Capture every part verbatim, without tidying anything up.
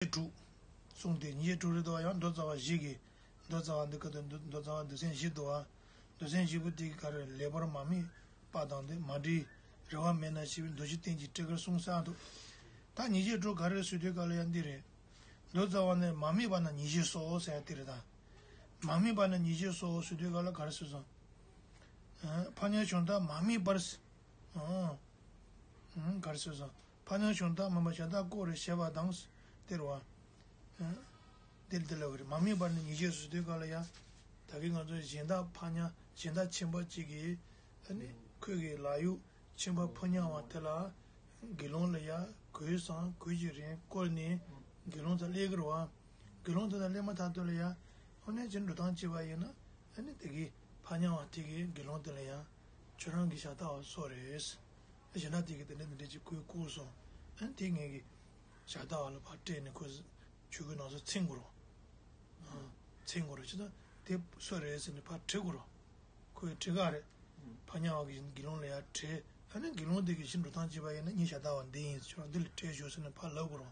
ཉིས་བརྒྱ་དྲུག་གསུངས་ཏེ། ཉིས་བརྒྱ་དྲུག་རེད་འདུག་བ། ཡང་མདོ་རྩ་བ་བཞི་གི། མདོ་རྩ་བ་འདི་ཀ་དུ་མདོ་མདོ་རྩ་བ་མདོ་ཚན་བཞི་འདུག་བ། མདོ་ཚན་བཞི་པོ་དེ་གི་ག་རེ། ལེགས་པར་མ་དམིགས་པ་དང་དེ་མ་འདྲེས། རེ་བ་མེད་ན་ཞེས་པའི་མདོ་རྒྱུད་བསྟན་གྱི་ཊཱི་ཀར་གསུངས་ས་འདུག་ད་ཉིས་བརྒྱ་དྲུག་ག་རེ་ཟེར་དུས་ག་ལ་ཡང་འདི་རེད། མདོ་རྩ་བ་ནས་མ་དམིགས་པ་ན་ཉེས་བྱས་སོ་ཟེར་ཡ་དེ་རེད་ད། མ་དམིགས་པ་ན་ཉེས་བྱས་སོ་ཟེར་དུས་ག་ལ་ག་རེ་ཟེར་སོང་། ཕ་ཉག་བྱུང་དག་མ་དམིགས་པར། ཨང་། ག་རེ་ཟེར་སོང་། ཕ་ཉག་བྱུང་དག་མ་དམིགས་པར་བྱ་དག་བཀོད་རེ་བྱས་པ་དང་། དེ་རེད་བ། འདིར་འདི་ལ་བར་མ་དམིགས་པར་ནི་ཉེས་བྱས་སུ་དུས་ག་ལ་ཡང་། ད་གིན་ང་ཚོ་གཞན་དག་ཕ་ཉག་གཞན་དག་ཁྱིམ་པ་གཅིག་གིས་ཨ་ནི་ཁོས་གི་ལ་ཡུག་ཁྱིམ་པ་ཕོ་ཉ་བ་དེ་ལ་དགེ་སློང་ལ་ཡང་གོས་སམ་གོས་ཀྱི་རིན་བསྐུར་ནས་དགེ་སློང་དང་སླེབས་ཀྱི་རེད་བ། དགེ་སློང་དེ་དང་སླེབས་མ་ཐག་ཏུ་ལ་ཡང་། འོ་ན་ཅི་འགྲོ་སྟངས་བྱས་པ་ཡིན་ན་ཨ་ནི་དེ་གི་ཕ་ཉག་བ་དེ་གིས་དགེ་སློང་དེ་ལ་ཡང་ཁྱོད་རང་གི་ཞག་དག་པ་སོ་རེད། གཞན་དག་དེ་གིས་དེ་འདྲ་དེ་འདྲ་ཅིག་གོས་བསྐུར་སོང་། ཨ་ནི་དེ་ངས་གི་ཞག་དག་པ་ལ་ཕར་སྤྲད་ནས་ཁོས་ཆོས་གོས་ནང་སོ་འཚེང་དགོས་རོ། འཚེང་དགོས་རོ་ཅི་ད་དེ་སོ་རེད་ཟེར་ནས་ཕར་དྲི་དགོས་རོ། ཁོས་དྲི་ག་རེད། ཕ་ཉག་བ་གིས་དགེ་སློང་ལ་ཡར་དྲི། ཨ་ནི་དགེ་སློང་དེ་གིས་གཞི་འགྲོ་སྟངས་བྱས་པ་ཡིན་ན་ངའི་ཞག་དག་པ་འདི་ཡིན་ཟེར་ཁྱོད་རང་འདི་ལ་སྤྲད་ཤོག་ཟེར་ནས་ཕར་ལབ་དགོས་རོ།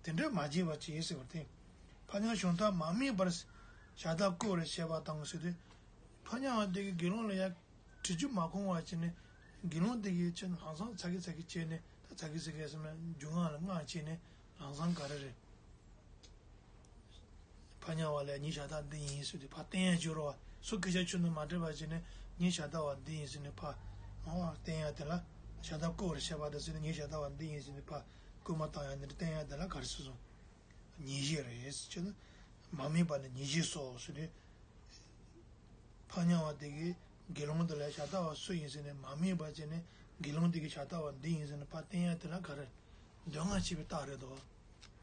དེ་འདྲ་མ་བྱས་པ་བྱས་ཟེར་བ་དེ། ཕ་ཉག་བྱུང་དག་མ་དམིགས་པར་ཞག་དག་བཀོད་རེ་བྱས་པ་དང་ཟེར་དུས། ཕ་ཉག་བ་དེ་གིས་དགེ་སློང་ལ་ཡར་དྲི་རྒྱུ་མ་ཁོམ་པ་བྱས་ནས་དགེ་སློང་དེ་གིས་ཁྱོད་ལམ་སང་ཚ་གི་ཚ་གི་བྱས་ནས་ད་ཚ་གི་ཚ་གི་ཟེར་ན་རྒྱུ་ངག་ལ་སྔགས་བྱས་ནས་ལམ་སང་ག་རེ་རེད། ཕ་ཉག་བ་ལ་ངའི་ཞག་དག་འདི་ཡིན་ཟེར་ཏེ་ཕར་བསྟན་ཡ་བྱོས་རོགས། སུ་སྐད་ཆ་ཁྱོན་ནས་མ་དྲིས་པ་བྱས་ནས་ངའི་ཞག་དག་པ་འདི་ཡིན་ཟེར་ནས་ཕར་ཨོ་བསྟན་ཡ་དེ་ལ། ཞག་དག་བཀོད་པར་བྱེད་པ་དང་ཟེར་ནས་ངའི་ཞག་དག་པ་འདི་ཡིན་ཟེར་ནས་ཕར་བསྐུལ་མ་བཏང་ཡ་འདི་འདྲ་བསྟན་ཡ་དེ་ལ་ག་རེ་ཟེར་སོང་། ཉེས་བྱས་རེད་ཟེར་ན། མ་དམིགས་པ་ནི་ཉེས་བྱས་སོ་ཟེར་ཏེ། ཕ་ཉག་བ་དེ་གིས་དགེ་སློང་དེ་ལ་ཞག་དག་པ་སུ་ཡིན་ཟེར་ནས་མ་དམིགས་པ་བྱས་ནས་དགེ་སློང་དེ་གིས་ཞག་དག་པ་འདི་ཡིན་ཟེར་ནས་ཕར་བསྟན་ཡ་དེ་ལ་ག་རེ། འདོད་ལྔ་སྐྱེས་པའི་རྟགས་རེད་དོ།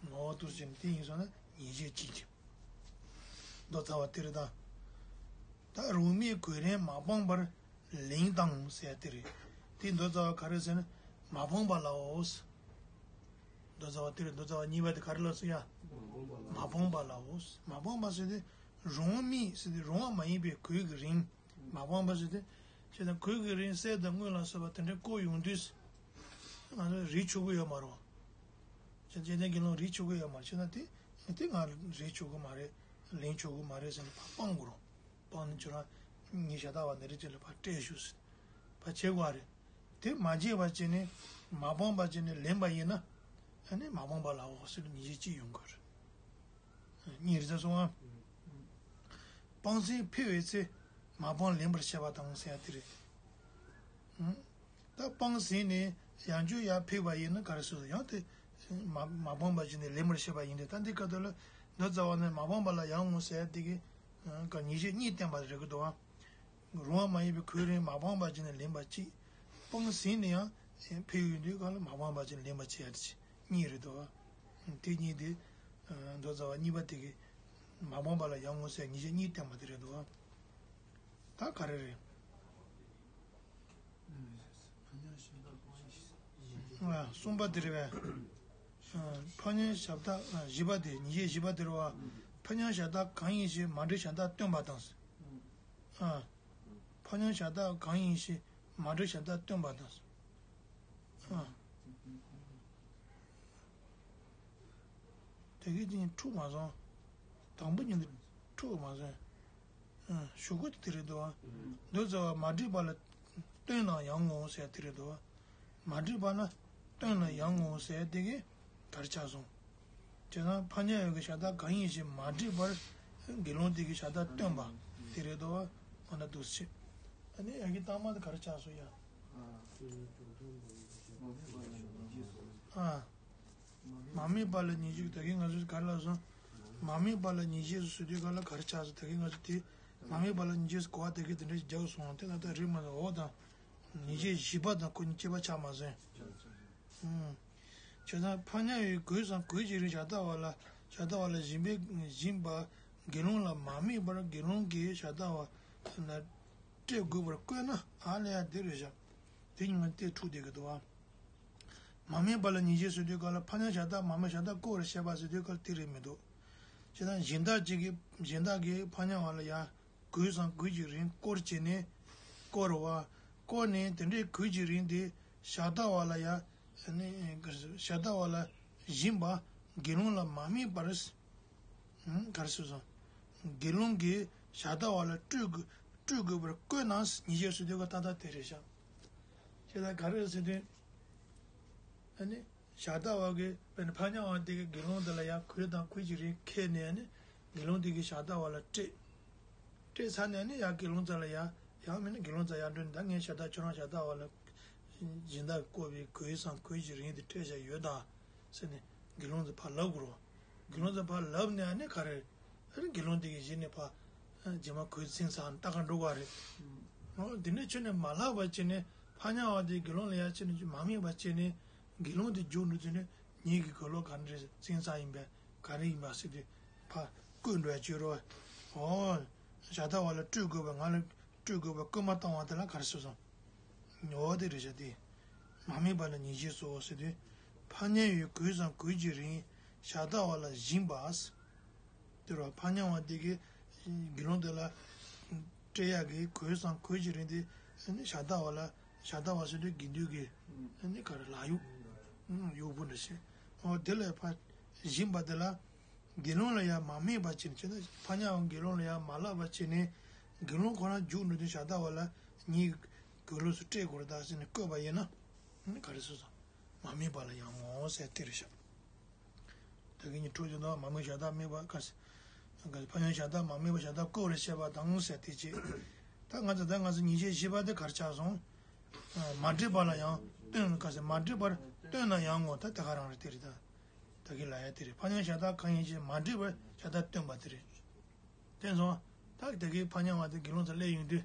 ངོ་བོ་དུ་ཟེར་ནས་དེ་ཡིན་སོང་ན་ཉེས་བྱས་གཅིག་གི། མདོ་རྩ་བ་དེ་རེད་ད། ད་རུང་མིའི་གོས་རིན་མ་སྤངས་པར་ལེན་དང་ཟེར་དེ་རེད། དེ་མདོ་རྩ་བ་ག་རེ་ཟེར་ན་མ་སྤངས་པ་ལའོ། མདོ་རྩ་བ་དེ་རེད། མདོ་རྩ་བ་གཉིས་པ་དེ་ག་རེ་ལ་སོ་ཡ། མ་སྤངས་པ་ལའོ། མ་སྤངས་པ་ཟེར་དེ་རུང་མིའི་ཟེར་དེ་རུང་བ་མ་ཡིན་པའི་གོས་ཀྱི་རིན། མ་སྤངས་པ་ཟེར་དེ། ཁྱེད་དང་གོས་ཀྱི་རིན་གསེར་དང་དངུལ་ལ་སོགས་པ་དེ་འདྲའི་བཀོལ་ཡོང་དུས། ང་ཚོ་རིག་ཆོག་གི་ཡོད་མ་རེད། ཁྱེད་ཚེ་བརྟན་དགེ་སློང་རིག་ཆོག་གི་ཡོད་མ་རེད་ཟེར་ན་དེ། དེ་ང་རིག་ཆོག་གི་མ་རེད། ལེན་ཆོག་གི་མ་རེད་ཟེར་ནས་ཕར་སྤང་དགོས་རེད། སྤང་ནས་ཁྱོད་རང་ངའི་ཞག་དག་པ་འདི་རེད་ཅེས་ལ་ཕར་སྤྲད་ཞུ་ཟེར། ཕར་བྱེད་དགོས་རེད། དེ་མ་བྱས་པ་བྱས་ནས་མ་སྤངས་པ་བྱས་ནས་ལེན་པ་ཡིན་ན། ཨ་ནི་མ་སྤངས་པ་ལའོ་ཟེར་ནས་ཉེས་བྱས་གཅིག་ཡོང་དགོས་རེད། གཉིས་རེད་ཟེར་སོང་ཨ། སྤང་ཟིན་ཕེབས་པའི་ཚེ་མ་སྤངས་ལེན་པར་བྱེད་པ་དང་ཟེར་ཡ་དེ་རེད། ད་སྤངས་ཟིན་ནས་ཡང་བསྐྱར་ཡར་ཕེབས་པ་ཡིན་ན་ག་རེ་ཟེར་ཡང་དེ། མ་མ་སྤངས་པ་བྱས་ནས་ལེན་པར་བྱེད་པ་ཡིན་ཏེ། ད་འདི་སྐབས་དུ་ལ་མདོ་རྩ་བ་ནས་མ་སྤངས་པ་ལ་ཡང་ངོ་ཟེར་ཡ་དེ་གི། ག་ཉེས་བྱས་གཉིས་བསྟན་པ་རེད་གི་འདུག་ཨ། རུང་བ་མ་ཡིན་པའི་གོས་རིན་མ་སྤངས་པ་བྱས་ནས་ལེན་པ་གཅིག་སྤངས་ཟིན་ནས་ཡང་ཕེབས་ཡོང་དུས་ག་ལ་མ་སྤངས་པ་བྱས་ནས་ལེན་པ་བྱེད་ཡ་དེ་གཉིས་རེད་འདུག་ཨ། དེ་གཉིས་དེ། མདོ་རྩ་བ་གཉིས་པ་དེ་གི། མ་སྤངས་པ་ལ་ཡང་ངོ་ཟེར་ཉེས་བྱས་གཉིས་བསྟན་པ་དེ་རེད་འདུག་ཨ། ད་ག་རེ་རེད། ཨ། གསུམ་པ་དེ་རེད་པས། ཨ། ཕ་ཉག་ཞབས་སྟེགས། ཨ། བཞི་པ་དེ་ཉེས་བྱས་བཞི་པ་དེ་རེད་པ། ཕ་ཉག་ཞབས་སྟེགས་གང་ཡིན་ཞེས་མ་དྲིས་ཞབས་སྟེགས་སྟོན་པ་དང་། ཨ། ཕ་ཉག་ཞབས་སྟེགས་གང་ཡིན་ཞེས་མ་དྲིས་ཞབས་སྟེགས་སྟོན་པ་དང་། ཨ། དེ་གི་དེ་འཕྲོད་མ་སོང་། དང་པོ་ཉིད་དུ་འཕྲོད་མ་སོང་། ཨ། ཞུ་སྒོ་དེ་དེ་རེད་འདུག་ཨ། མདོ་རྩ་བ་མ་དྲིས་པ་ལ་སྟོན་ན་ཡང་ངོ་ཟེར་དེ་རེད་འདུག་ཨ། མ་དྲིས་པ་ལ་སྟོན་ན་ཡང་ངོ་ཟེར་དེ་གི་ག་རེ་ཆགས་སོང་། བྱས་ན་ཕ་ཉག་ཡོད་ཀྱི་ཞབས་སྟེགས་གང་ཡིན་ཞེས་མ་དྲིས་པར་དགེ་སློང་དེ་གི་ཞབས་སྟེགས་སྟོན་པ་དེ་རེད་འདུག་ཨ། ཨ་ན་འདུག་སེ་བྱས། ཨ་ནི་ཡ་གི་རྟགས་མ་དེ་ག་རེ་ཆགས་སོང་ཡ། ཨ། མ་དམིགས་པ་ལ་ཉེས་བྱས། ད་གིན་ང་ཚོས་ག་རེ་ལབ་སོང་། མ་དམིགས་པ་ལ་ཉེས་བྱས་སུ་ཟེར་དུས་ག་ལ་ག་རེ་ཆགས་སོང་། ད་གིན་ང་ཚོས་དེ་མ་དམིགས་པ་ལ་ཉེས་བྱས་སུ་གོ་བ་དེ་གིས་དེ་འདྲ་ཞིག་རྒྱག་སོང་། དེ་ལ་ད་རིགས་མ་འདུག་འོ་ད། ཉེས་བྱས་བཞི་པ་དང་ཁོ་གཉིས་སྐྱེས་པ་ཆགས་མ་སོང་། ཨུམ། བྱས་ཙང་ཕ་ཉག་ཡོད་གོས་སམ་གོས་ཀྱི་རིན་ཞབས་སྟེགས་པ་ལ་ཞབས་སྟེགས་པ་ལ་སྦྱིན་པའི་སྦྱིན་པ་དགེ་སློང་ལ་མ་དམིགས་པར་དགེ་སློང་གིས་ཞབས་སྟེགས་པ་ལ་སྤྲད་དགོས་པར་བཀོད་ན་ཨ་ལས་ཡ་དེ་རེད་བཞག་དེ་ཉིད་ལ་དེ་འཁྲུག་བསྡད་ཀྱི་འདུག་བ། མ་དམིགས་པ་ལ་ཉེས་བྱས་ཟེར་དུས་ག་ལ་ཕ་ཉག་ཞབས་སྟེགས་མ་དམིགས་ཞབས་སྟེགས་བཀོད་པར་བྱེད་པ་ཟེར་དུས་ག་ལ་དེ་རེད་མི་འདུག་བྱས་ཙང་གཞན་དག་ཅིག་གིས་གཞན་དག་གིས་ཕ་ཉག་པ་ལ་ཡ་གོས་སམ་གོས་ཀྱི་རིན་བསྐུར་བྱས་ནས་བསྐུར་བ། བསྐུར་ནས་དེ་འདྲའི་གོས་ཀྱི་རིན་དེ་ཞབས་སྟེགས་པ་ལ་ཡ། ནི་ཞབས་སྟེགས་པ་ལ་སྦྱིན་པ་ དགེ་སློང་ལ་མ་དམིགས་པར། ཨང་། ག་རེ་ཟེར་སོང་། དགེ་སློང་གིས་ཞག་ཟླ་བ་ལ་སྤྲོད་དགོས་སྤྲོད་དགོས་པར་བཀོད་ན། ཉེས་བྱས་སུ་འདོད་པ་ཏག་ཏག་དེ་རེད་ཤག་ཁྱེད་ད་ག་རེ་ཟེར་དུས། ཨ་ནི། ཞག་ཟླ་བ་གིས་དཔེར་ན་ཕ་ཉ་བ་དེ་གིས་དགེ་སློང་དེ་ལ་ཡང་གོས་དང་གོས་ཀྱི་རིན་ཁྱེར་ནས། ཨ་ནི། དགེ་སློང་དེ་གིས་ཞག་ཟླ་བ་ལ་སྤྲད། སྤྲད་ཚར་ནས་ནི་ཡང་དགེ་སློང་རྩ་ལ་ཡར། ཡང་མིན་ན་དགེ་སློང་རྩ་ཡར་འགྲོ་ནས། ད་ངས་ཞག་ཟླ་ཁྱོད་རང་ཞག་ཟླ་བ་ལ་སྦྱིན་བདག་གིས་བསྐོས་པའི་གོས་སམ་གོས་ཀྱི་རིན་དེ་སྤྲད་བཞག་ཡོད་ད་ཟེར་ནས་དགེ་སློང་ཚོ་ཕར་ལབ་དགོས་རེད། དགེ་སློང་ཚོ་ཕར་ལབ་ནས་ཨ་ནི་ག་རེ། ཨ་ནི་དགེ་སློང་དེ་གིས་གཞི་ནས་ཕར་རྗེས་མ་གོས་ཚིམ་ཚར་ནས་ལྟ་ག་འགྲོ་ག་རེད། འོ་དེ་ནས་ཁྱོད་ནས་མ་ལབ་པ་བྱས་ནས་ཕ་ཉ་བ་དེ་དགེ་སློང་ལ་ཡར་ཁྱེར་ནས་མ་དམིགས་པ་བྱས་ནས་དགེ་སློང་དེ་རྒྱུགས་འགྲོ་དུས་ནས་ངེད་ཀྱི་གོས་ལོག་ག་འདྲ་ཚིམ་ཚར་ཡིན་པས། ག་རེ་ཡིན་པ་ཟེར་དུས་ཕར་བསྐོས་འགྲོ་ཡ་བྱོས་རོགས། འོ། ཞག་ཟླ་བ་ལ་སྤྲོད་དགོས་པ། ང་ལ་སྤྲོད་དགོས་པ་བཀོད་མ་བཏང་བ་དེ་ལ་ག་རེ་ཟེར་སོང་། འོ་དེ་རེད་ཤག་དེ། མ་དམིགས་པ་ལ་ཉེས་བྱས་སོ་ཟེར་དུས། ཕ་ཉ་བའི་གོས་སམ་གོས་ཀྱི་རིན་ཞག་ཟླ་བ་ལ་སྦྱིན་པ། དེ་རུ་ཕ་ཉ་བ་དེ་གིས་དགེ་སློང་དེ་ལ་སྤྲད་ཡག་གི་གོས་སམ་གོས་ཀྱི་རིན་དེ་ཞག་ཟླ་བ་ལ། ཞག་ཟླ་བ་ཟེར་དུས་དགེ་འདུན་གྱི་ཨ་ནི་ག་རེ་ལག་གཡོག་གཡོག་པོ་འདྲ་ཞིག་འོ་དེ་ལ་ཕར་སྦྱིན་པ་དེ་ལ། དགེ་སློང་ལ་ཡང་མ་དམིགས་པ་བྱས་ནས། བྱས་ན་ཕ་ཉ་བ་དགེ་སློང་ལ་ཡང་མ་ལབ་པ་བྱས་ནས། དགེ་སློང་ཁོ་རང་རྒྱུགས་འགྲོ་དུས་ཞག་ཟླ་བ་ལ་ངའི་གོས་ལོགས་སུ་སྤྲད་དགོས་རེད་ད་ཟེར་ནས་བསྐོས་པ་ཡིན་ན། ཨ་ནི་ག་རེ་ཟེར་སོང་། མ་དམིགས་པ་ལ་ཡང་ངོ་ཟེར་དེ་རེད་ཤག་ད་གིན་ཉི་དྲུག་ཅུ་ནང་མ་དམིགས་ཞག་ཟླ་དམིགས་པ་ག་ཟེར། ག་ཟེར། ཕ་ཉ་ཞག་ཟླ་མ་དམིགས་པ་ཞག་ཟླ་བསྐོས་རེད་བཤད་པ་དང་ཟེར་དེ་བྱས། ད་ང་ཚོ་ད་ང་ཚོ་ཉེས་བྱས་བཞི་པ་དེ་ག་རེ་ཆགས་སོང་། མ་འདྲེས་པ་ལ་ཡང་སྟོན། ག་ཟེར། མ་འདྲེས་པར་སྟོན་ན་ཡང་ངོ་། ད་དེ་ག་རང་རེད་དེ་རེད་ད། ད་གིན་ལབ་ཡ་དེ་རེད། ཕ་ཉ་ཞག་ཟླ་གང་ཡིན་ཞེས་མ་འདྲེས་པར་ཞག་ཟླ་སྟོན་པ་དེ་རེད། དེ་སོང་། ད་དེ་གིན་ཕ་ཉ་བ་དེ་དགེ་སློང་ཚོ་སླེབས་ཡོང་དུས།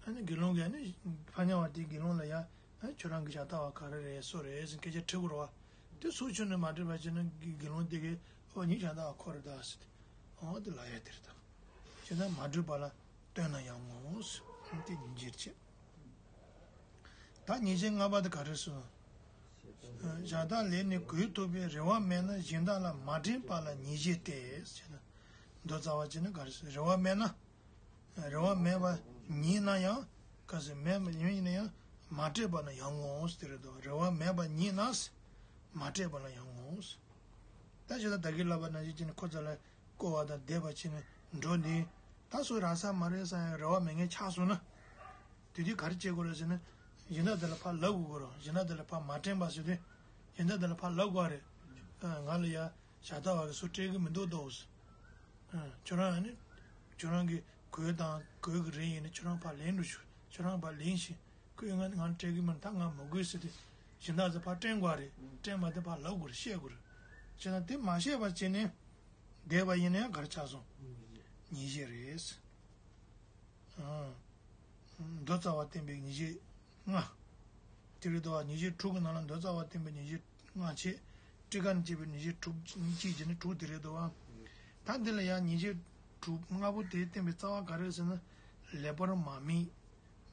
ཨ་ནི་དགེ་སློང་གིས་ཨ་ནི་ཕ་ཉ་བ་དེ་དགེ་སློང་ལ་ཡ། ཨ་ནི་ཁྱོད་རང་གི་ཞག་ཟླ་བ་ག་རེ་རེད་སུ་རེད་ཟེར་སྐད་ཆ་དྲི་དགོས་རེད་བ། དེ་སུ་ཁྱོད་ནས་མ་དྲིས་པ་བྱས་ན་དགེ་དགེ་སློང་དེ་གིས་ཨོ་ངའི་ཞག་ཟླ་བ་ཁོ་རེད་ད་ཟེར་ཏེ། ཨོ་དེ་ལབ་ཡ་དེ་རེད་ད། བྱས་ན་མ་འདྲེས་པ་ལ་སྟོན་ན་ཡང་ངོ་ཟེར། ཨ་ནི་དེ་ཉེས་བྱས་བྱས། ད་ཉེས་བྱས་ལྔ་པ་དེ་ག་རེ་ཟེར། ཞག་ཟླ་ལས་ནི་གོས་ཐོབ་པའི་རེ་བ་མེད་ན་གཞན་དག་ལ་མ་འདྲེས་པ་ལ་ཉེས་བྱས་ཏེ་ཟེར་ན། མདོ་རྩ་བ་བྱས་ན་ག་རེ་ཟེར། རེ་བ་མེད་ན། རེ་བ་མེད་པ་ཉིད་ན་ཡང་། ག་ཟེར། མེད་པ་ཉིད་ཡིན་ན་ཡང་མ་སྤྲད་པ་ན་ཡང་ངོ་ཟེར་དེ་རེད་དོ། རེ་བ་མེད་པ་ཉིད་ན་མ་སྤྲད་པ་ན་ཡང་ངོ་ཟེར། ད་ཅི་ད་ད་གིན་ལབ་པ་ནང་བཞིན་བྱས་ནས་ཁོ་ཚོ་ལ་བསྐོ་བ་དང་བསྡེབས་པ་བྱས་ནས་འགྲོ་ནས། ད་སུ་རག་ས་མ་རེད་བསམ་ཡང་རེ་བ་མེད་མཁན་ཆགས་སོང་ན། དེ་དུས་ག་རེ་བྱེད་དགོས་རེད་ཟེར་ན། གཞན་དག་དེ་ལ་ཕར་ལབ་དགོས་ཀྱི་རེད། གཞན་དག་དེ་ལ་ཕར་མ་དྲན་པ་བྱས་ཏེ། གཞན་དག་དེ་ལ་ཕར་ལབ་དགོས་རེད། ཨ། ང་ལ་ཡ་ཞག་ཟླ་བ་གི་སུ་སྤྲད་ཀྱི་མི་འདུག་དོ། ཨ། ཁྱོད་རང་ཨ་ནི། ཁྱོད་རང་གི་གོས་དང་གོས་ཀྱི་རིན་ཡིན་ན་ཁྱོད་རང་ཕར་ལེན་འགྲོ་ཞུ། ཁྱོད་རང་ཕར་ལེན་ཞིག་ཁོས་ང་ང་སྤྲད་ཀྱི་མིན། ད་ང་མི་དགོས་ཟེར་ཏེ། གཞན་དག་ཚོ་ཕར་སྤྲད་དགོས་རེད། སྤྲད་མ་ཐུབ་ཕར་ལབ་དགོས་རེད། བཤད་དགོས་རེད། བྱས་ན་དེ་མ་བཤད་པ་བྱས་ནས་བསྡད་པ་ཡིན་ན་ཡང་ག་རེ་ཆགས་སོང་། ཉེས་བྱས་རེད། ཨང་། མདོ་རྩ་བ་བསྟན་པའི་ཉེས་བྱས་ལྔ། དེ་རེད་དོ། ཉེས་བྱས་དྲུག་གི་ནང་ལ་མདོ་རྩ་བ་བསྟན་པའི་ཉེས་བྱས་ལྔ་བྱས། སྤྲེལ་ཀ་ནས་བཅས་པའི་ཉེས་བྱས་དྲུག་གཅིག་བྱས་ནས་དྲུག་དེ་རེད་དོ། ད་འདི་ལ་ཡང་ཉེས་བྱས་དྲུག་ལྔ་པོ་དེ་བསྟན་པའི་རྩ་བ་ག་རེ་ཟེར་ན། ལེགས་པར་མ་དམིགས།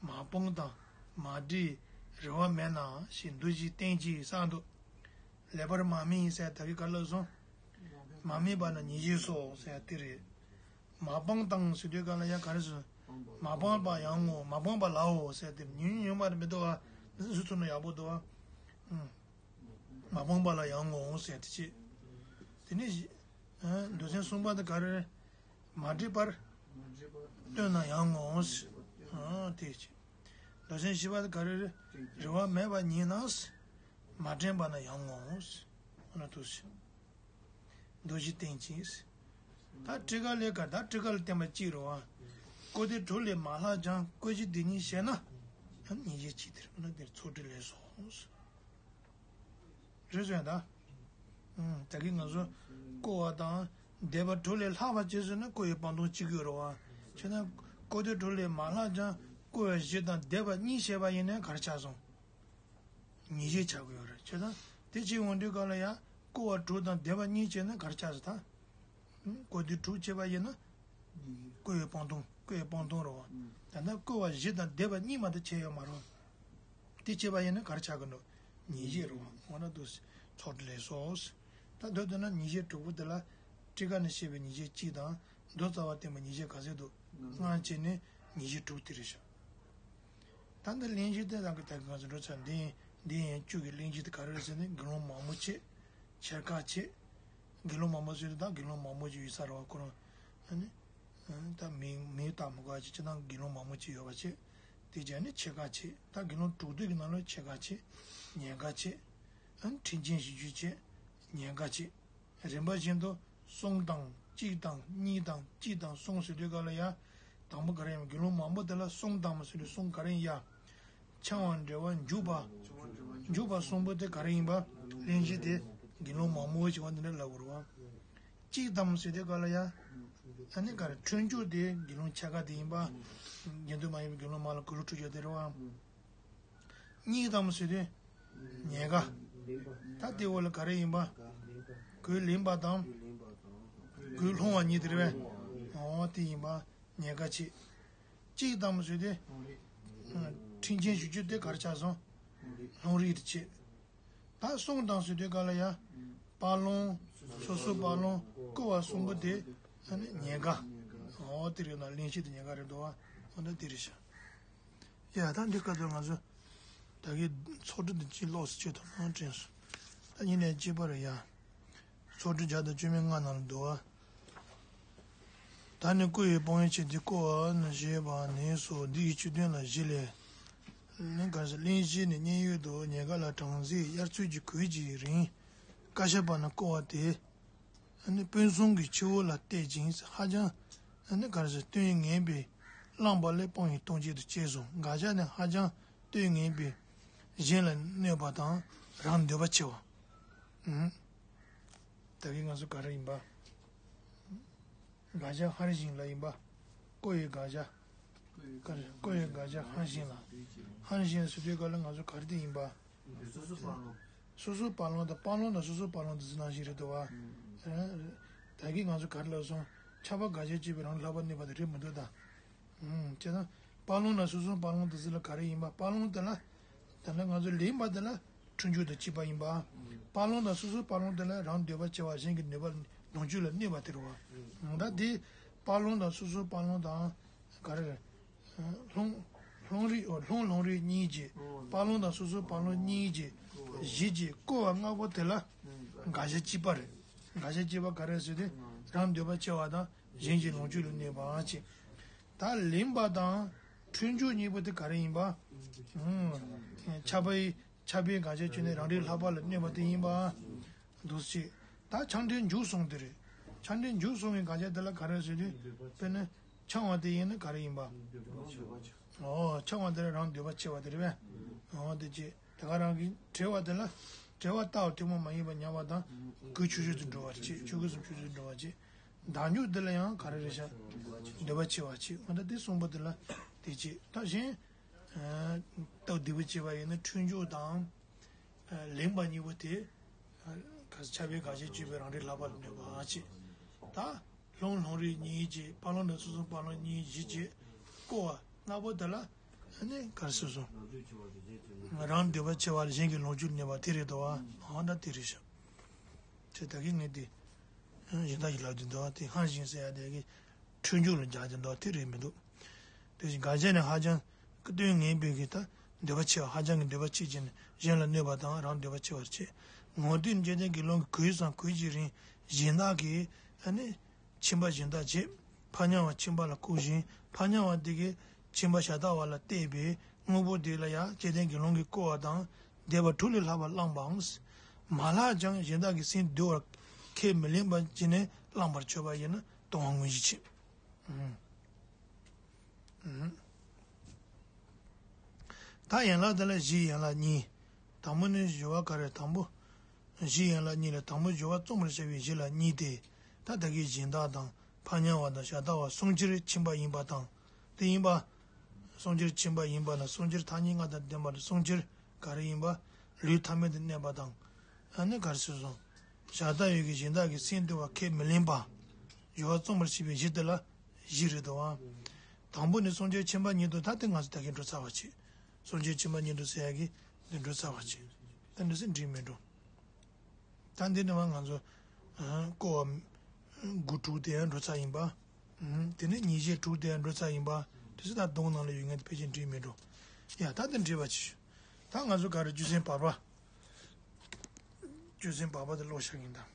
མ་སྤངས་དང་མ་འདྲེས། རེ་བ་མེད་ན་ཞེས་མདོ་བཞིའི་རྟེན་གྱིས་གསུངས་འདུག་ལེགས་པར་མ་དམིགས་ཟེར་ད་གིན་ག་ལབ་སོང་། མ་དམིགས་པ་ན་ཉེས་བྱས་སོ་ཟེར་དེ་རེད། མ་སྤངས་དང་ཟེར་དུས་ག་ལ་ཡ་ག་རེ་ཟེར། མ་སྤངས་པ་ཡང་ངོ་། མ་སྤངས་པ་ལའོ་ཟེར་དེ་ཉུང་ཉུང་མ་རེད་མི་འདུག་ཨ། འདི་ཚོ་ཚུར་ནས་ཡག་པོ་འདུག་ཨ། ཨུམ། མ་སྤངས་པ་ལ་ཡང་ངོ་ཟེར་དེ་བྱས། དེ་ནས་ཨ། མདོ་ཚན་གསུམ་པ་དེ་ག་རེ་རེད། མ་འདྲེས་པར་སྟོན་ན་ཡང་ངོ་ཟེར། ཨ། དེ་བྱས། མདོ་ཚན་བཞི་པ་དེ་ག་རེ་རེད། རེ་བ་མེད་པ་ཉིད་ན་མ་དྲན་པ་ན་ཡང་ངོ་། འོ་ན་དུ་ཟེར། མདོ་བཞིའི་རྟེན་གྱིས། ད་སྤྲེལ་ཀ་ལས་ག་ད་སྤྲེལ་ཀ་ལ་བརྟེན་པ་གཅིག་རེད་བ། བསྐོར་དུས་དྲུག་ལས་མ་ལྷག་ཀྱང་བསྐོར་བྱེད་དེ་ཉིད་ཤེས་ན། ཉེས་བྱས་གཅིག་དེ་རེད། འོ་ན་དེར་ཚོགས་དྲུག་ལས་སོ། རེད་སོང་ད། ཨུམ། ད་གིན་ང་ཚོ་བསྐོར་བ་དང་བཟླས་པ་དྲུག་ལས་ལྷག་པ་བྱས་སོང་ན་བསྐོར་བའི་སྤང་ལྟུང་གཅིག་དགོས་རེད་བ། བྱས་ན་བསྐོར་དུས་དྲུག་ལས་མ་ལྷག་ཀྱང་བསྐོར་བ་བཞི་དང་བཟླས་པ་གཉིས་བྱས་པ་ཡིན་ན་ག་རེ་ཆགས་སོང་། ཉེས་བྱས་ཆགས་ཀྱི་ཡོད་རེད། བྱས་ཙང་དེ་བྱེད་འོང་དུས་ག་ལ་ཡ་བསྐོར་བ་དྲུག་དང་བཟླས་པ་གཉིས་བྱས་ན་ག་རེ་ཆགས་སོང་ད། ཨུམ། བསྐོར་དུས་དྲུག་བྱས་པ་ཡིན་ན། བསྐོར་བའི་སྤང་ལྟུང་། བསྐོར་བའི་སྤང་ལྟུང་རེད་བ། ད་ལྟ་བསྐོར་བ་བཞི་དང་བཟླས་པ་གཉིས་མ་གཏོགས་བྱས་ཡོད་མ་རེད། དེ་བྱས་པ་ཡིན་ན་ག་རེ་ཆགས་ཀྱི་འདུག་ཉེས་བྱས་རེད་བ། འོ་ན་དུ་ཚོགས་དྲུག་ལས་སོ། ད་མདོར་བསྡུ་ན་ཉེས་བྱས་དྲུག་པོ་དེ་ལ་སྤྲེལ་ཀ་ནས་བཤད་པའི་ཉེས་བྱས་གཅིག་དང་མདོ་རྩ་བ་བསྟན་པའི་ཉེས་བྱས་ག་ཚོད་འདུག་ལྔ་བྱས་ནས་ཉེས་བྱས་དྲུག་དེ་རེད་ཤག་ད་འདི་གླེང་གཞི་དེ་རང་གི་ད་གིན་ང་ཚོ་འགྲོ་ཚར། འདི་ཡིན་འདི་ཡིན་བཅུ་གི་གླེང་གཞི་དེ་ག་རེ་རེད་ཟེར་ན་དགེ་སློང་མང་པོ་བྱས། ཕྱེད་ཀ་བྱེད། དགེ་སློང་མང་པོ་ཟེར་དུས་ད་དགེ་སློང་མང་པོ་ཅིག་ཡོད་ས་རེད་བ། ཁོ་རང་ཨ་ནི་ད་མིང་མིང་བཏགས་མི་དགོས་པ་ཅིག་སྤྱིར་བཏང་དགེ་སློང་མང་པོ་ཅིག་ཡོད་པ་བྱེད། དེ་བྱས་ནས་ཕྱེད་ཀ་བྱེད། ད་དགེ་སློང་དྲུག་སྡེ་གི་ནང་ལ་ཕྱེད་ཀ་བྱེད། ཉེན་ཁ་བྱེད། ཨ་ནི་ཁྲིམས་ཆེན་བཞི་བཅུ་བྱེད། ཉེན་ཁ་བྱེད། རིམ་པ་བཞིན་དུ་གསུམ་དང་གཅིག་དང་གཉིས་དང་གཅིག་དང་གསུམ་ཟེར་དུས་ག་ལ་ཡ། དང་པོ་ག་རེ་ཡིན། དགེ་སློང་མང་པོ་དེ་ལ་གསུམ་དང་པོ་ཟེར་དུས་གསུམ་ག་རེ་ཡིན་ཡ། འཆང་བ་འབྲེལ་བ་འཇུག་པ། འཇུག་པ་གསུམ་པོ་དེ་ག་རེ་ཡིན་པ། གླེང་གཞི་དེ་དགེ་སློང་མང་པོ་ཞིག་བ་འདི་འདྲ་ལབ་དགོས་རེད་བ། གཅིག་དང་པོ་ཟེར་དུས་ག་ལ་ཡ། ཨ་ནི་ག་རེ། འཁྲུན་འཇུག་དེ་དགེ་སློང་ཕྱེད་ཀ་དེ་ཡིན་པ། དགེ་འདུན་མ་ཡིན་པའི་དགེ་སློང་མ་ལ་གུས་ལུགས་འཁྲུན་འཇུག་དེ་རེད་བ། གཉིས་དང་པོ་ཟེར་དུས་ཉེན་ཁ། ད་དེ་འོག་ལ་ག་རེ་ཡིན་པ། གུས་ལེན་པ་དང་། གུས་སློང་བ་གཉིས་དེ་རེད་པས། འོ་དེ་ཡིན་པ། ཉེན་ཁ་བྱེད། གཅིག་དང་པོ་ཟེར་དུས། ཁྲིམས་ཆེན་བཞི་བཅུ་དེ་ག་རེ་ཆགས་སོང་། ལུང་རིགས་དེ་བྱེད། ད་གསུམ་དང་ཟེར་དུས་ག་ལ་ཡ། དཔའ་ལུང་། སོ་སོའི་དཔའ་ལུང་བསྐུར་བ་གསུམ་པོ་དེ་ཨ་ནི་ཉེན་ཁ། འོ་དེ་རེད་ན་གླེང་གཞི་དེ་ཉེན་ཁ་རེད་འདུག་བ། འོ་ན་དེ་རེད་ཤག་ཡ་ད་འདི་སྐབས་དུ་ང་ཚོ་ད་གིན་ཚོགས་དྲི་འདི་གཅིག་ཀློག་སུ་བྱེད་ཐུབ་ན་དྲན་སོང་། ད་ཡིན་ནའི་གཅིག་པ་རེད་ཡ། ཚོགས་དྲི་བརྒྱ་དང་བཅུ་མེད་ལྔ་ནང་ལ་འདུག་བ། ད་ནི་བསྐུར་བའི་དཔང་ཡིག་ཆེད་དུ་བསྐུར་བ་ཞེས་པ་ནས་སོ། འདི་ཡི་བཅུད་དོན་ལ་བཞི་ལས། ལན་ག་ས་གླེང་གཞི་ནི་མཉན་ཡོད་དུ་ཉེན་ཁ་ལ་གྲངས་ཚད་དབྱར་ཚུལ་གྱི་གོས་ཀྱི་རིང་། བཀའ་ཤག་པ་ན་བསྐུར་བ་སྟེ། ཨ་ནི་སྤུན་གསུམ་གྱི་ཕྱི་བོ་ལ་གཏད་ཅིང་ཧ་ཅང་ཨ་ནི་ག་རེ་ཟེར་སྟོན་ངན་པས་བླངས་པ་ལས་དཔང་ཡིག་གཏོང་བྱེད་དུ་སྐྱེས་སོ། དགག་བྱ་ནི་ཧ་ཅང་སྟོན་ངན་པས་གཞན་ལ་གནོད་པ་དང་རང་འདོད་པ་ཆེ་བ། ཨུམ། ད་གིན་ང་ཚོ་ག་རེ་ཡིན་པ། དགག་བྱ་ཧར་བཞིན་ལ་ཡིན་པ། བསྐུར་བའི་དགག་བྱ། ག་རེ། བསྐུར་བའི་དགག་བྱ་ཧར་བཞིན་ལ། ཧར་བཞིན་ཟེར་དུས་ག་ལ་ང་ཚོ་ག་རེ་དེ་ཡིན་པ། སོ་སོའི་དཔའ་ལུང་། སོ་སོའི་དཔའ་ལུང་དང་། དཔའ་ལུང་དང་སོ་སོའི་དཔའ་ལུང་དེ་ཚོ་ནང་བཞིན་རེད་འདུག་བ། ཨ། ད་གིན་ང་ཚོ་ག་རེ་ལབ་སོང་། ཆགས་པ་དགག་བྱ་གཅོད་པའི་རང་ལུགས་ལྷག་པར་གནོད་པ་དེ་རེད་མི་འདུག་ད། ཨུམ། བྱས་ཙང་། དཔའ་ལུང་དང་སོ་སོའི་དཔའ་ལུང་དེ་ཚོ་ལ་ག་རེ་ཡིན་པ། དཔའ་ལུང་དེ་ལ། དེ་ལ་ང་ཚོ་ལེན་པ་དེ་ལ་འཁྲུན་འཇུག་དང་བཅས་པ་ཡིན་པ། དཔའ་ལུང་དང་སོ་སོའི་དཔའ་ལུང་དེ་ལ་རང་འདོད་པ་ཆེ་བ། གཞན་གྱི་ནུས་པ་ལོངས་སྤྱོད་ལ་གནོད་པ་དེ་རེད་བ། ད་དེ་དཔའ་ལུང་དང་སོ་སོའི་དཔའ་ལུང་དང་། ག་རེ། ལུང་། ལུང་རིགས། ཨོ། ལུང་ལུང་རིགས་གཉིས་ཀྱི། དཔའ་ལུང་དང་སོ་སོའི་དཔའ་ལུང་གཉིས་ཀྱི། བཞི་གྱི་བསྐུར་བ་ལྔ་པོ་དེ་ལ། དགག་བྱ་གཅིག་པ་རེད། དགག་བྱ་གཅིག་པ་ག་རེ་ཟེར་དུས། རང་འདོད་པ་ཆེ་བ་དང་གཞན་གྱི་ལོངས་སྤྱོད་ལ་གནོད་པ་བྱེད། ད་ལེན་པ་དང་འཁྲུན་འཇུག་གཉིས་པོ་དེ་ག་རེ་ཡིན་པ། ཆགས་པའི། ཆགས་པའི་དགག་བྱ་གཅོད་ནས་རང་རིག་ལྷག་པ་ལ་གནོད་པ་དེ་ཡིན་པ། འདུག་སེ། ད་ཆགས་བྲལ་འཇུག་གསུམ་དེ་རེད། ཆགས་བྲལ་འཇུག་གསུམ་གྱི་དགག་བྱ་དེ་ལ་ག་རེ་ཟེར་དུས། དཔེར་ན། འཆང་བ་དེ་ཡིན་ན་ག་རེ་ཡིན་པ། འདོད་པ་ཆེ་བ་ཆེ། ཨོ། འཆང་བ་དེ་ལ་རང་འདོད་པ་ཆེ་བ་དེ་རེད་པས། ཨོ་དེ་ཅི། དེ་ག་རང་གི་བྲལ་བ་དེ་ལ། བྲལ་བ་ལྟ་བ་ཐུན་མོང་མ་ཡིན་པ་མཉམ་པ་དང་། གོས་ཆོས་སྤྱོད་དུ་འགྲོ་བར་བྱེད། ཆོས་གོས་གསུམ་ཆོས་སྤྱོད་དུ་འགྲོ་བར་བྱེད། བདག་འཇུག་དེ་ལ་ཡང་ག་རེ་རེད་ཤག་འདོད་པ་ཆེ་བ་བྱེད། འོ་ད་དེ་གསུམ་པོ་དེ་ལ་དེ་བྱེད། ད་གཞན། སྟབས་བདེ་པོ་བྱས་པ་ཡིན་ན་འཁྲུན་འཇུག་དང་། ལེན་པ་གཉིས་པོ་དེ། ག་ས། ཆགས་པའི་དགག་བྱ་གཅོད་པའི་རང་རིག་ལྷག་པ་ལ་གནོད་པ་བྱེད། ད། ལུང་ལུང་རིགས་གཉིས་ཀྱི། དཔའ་ལུང་དང་སོ་སོའི་དཔའ་ལུང་གཉིས། བཞི་བྱེད། བསྐུར་བ་ལྔ་པོ་དེ་ལ། ཨ་ནི་ག་རེ་ཟེར་སོང་། རང་འདོད་པ་ཆེ་བ་ལ་གཞན་གྱི་ལོངས་སྤྱོད་གནོད་པ་དེ་རེད་དོ། ཨ་ད་དེ་རེད་ཤག་ཅེས་ད་གིན་ངས་དེ། གཞན་དག་གི་ལབ་དེ་འདུག་དེ་ཧར་བཞིན་ཟེར་ཡ་དེ་གི། འཁྲུན་འཇུག་ལ་སྦྱར་དེ་འདུག་དེ་རེད་མི་འདུག་དེ་བཞིན་དགག་བྱ་ནི་ཧ་ཅང་སྟོན་ངན་པའི་གི་ད་འདོད་པ་ཆེ་བ། ཧ་ཅང་གི་འདོད་པ་ཆེ་བྱས་ནས་གཞན་ལ་གནོད་པ་དང་རང་འདོད་པ་ཆེ་བར་བྱེད། ངོ་བསྟོད་ནི་སྐྱེ་ལྡན་དགེ་སློང་གི་གོས་སམ་གོས་ཀྱི་རིན་གཞན་དག་གིས་ཨ་ནི་ཁྱིམ་པ་གཞན་དག་བྱེད། ཕ་ཉམས་པ་ཁྱིམ་པ་ལ་བསྐུར་ཞིང་ཕ་ཉམས་པ་དེ་གིས་ཁྱིམ་པ་ཞབས་ཏོག་པ་ལ་གཏད་པའི་དངོས་པོ་དེ་ལ་ཡང་སྐྱེ་ལྡན་དགེ་སློང་གིས་བསྐུར་བ་དང་འདས་པ་དྲུག་ལས་ལྷག་པ་བླངས་པའམ། མ་ལྷག་ཀྱང་གཞན་དག་གི་སེམས་འདུལ་བར་ཁས་མི་ལེན་པ་བྱས་ནས་བླངས་པར་བྱས་པ་ཡིན་ན་ལྟུང་བ་དངོས་གཞི་ཆེ། ཨུམ། ཨུམ། ད་ཡན་ལག་དེ་ལ་བཞིའི་ཡན་ལག་གཉིས། དང་པོ་ནི་སྦྱོར་བ་ག་རེ། དང་པོ། བཞིའི་ཡན་ལག་གཉིས་ལ་དང་པོ་སྦྱོར་བ་རྩོམ་པར་བྱ་བའི་གཞི་ལ་གཉིས་ཏེ། ད་ད་གིན་སྦྱིན་བདག་དང་ཕ་ཉམས་པ་དང་ཞབས་ཏོག་པ་གསུམ་ཆར་ཁྱིམ་པ་ཡིན་པ་དང་། དེ་ཡིན་པ། གསུམ་ཆར་ཁྱིམ་པ་ཡིན་པ་ལ་གསུམ་ཆར་ཐ་སྙད་ལྔ་དང་ལྡན་པ་ལ་གསུམ་ཆར་ག་རེ་ཡིན་པ། ལུས་ཐ་མལ་དུ་གནས་པ་དང་། ཨ་ནི་ག་རེ་ཟེར་སོང་། ཞབས་ཏོག་པའི་གི་སྦྱིན་བདག་གི་སེམས་འདུལ་བ་ཁས་མི་ལེན་པ། སྦྱོར་བ་རྩོམ་པར་བྱེད་པའི་གཞི་དེ་ལ་བཞི་རེད་དོ། དང་པོ་ནི་གསུམ་ཆར་ཁྱིམ་པ་ཉིད་དུ། ད་དེ་ང་ཚོ་ད་གིན་འགྲོ་ཚར་བ་བྱེད། གསུམ་ཆར་ཁྱིམ་པ་ཉིད་དུ་ཟེར་ཡ་གི་འདི་འགྲོ་ཚར་བ་བྱེད། ད་འདི་སེ་འགྲིག་མི་འགྲོ། ད་འདི་ནི་མ་ང་ཚོ་བསྐུར་བ་དགུ་དྲུག་དེ་ཡང་འགྲོ་ཚར་ཡིན་པ། དེ་ནས་ཉེས་བྱས་དྲུག་དེ་ཡང་འགྲོ་ཚར་ཡིན་པ། དེ་ཚོ་ད་གདོང་ནང་ལ་ཡོད་མཁན་དེ་ཕལ་ཆེར་འགྲིག་མི་འགྲོ། ཡ་ད་འདི་འགྲིག་པ་བྱེད། ད་ང་ཚོ་ག་རེ་རྒྱུ་མཚན་བར་པ། ཆུ་སྲིན་བག་ཕབ་དེ་ཀློག་བཞག་གིན་ད།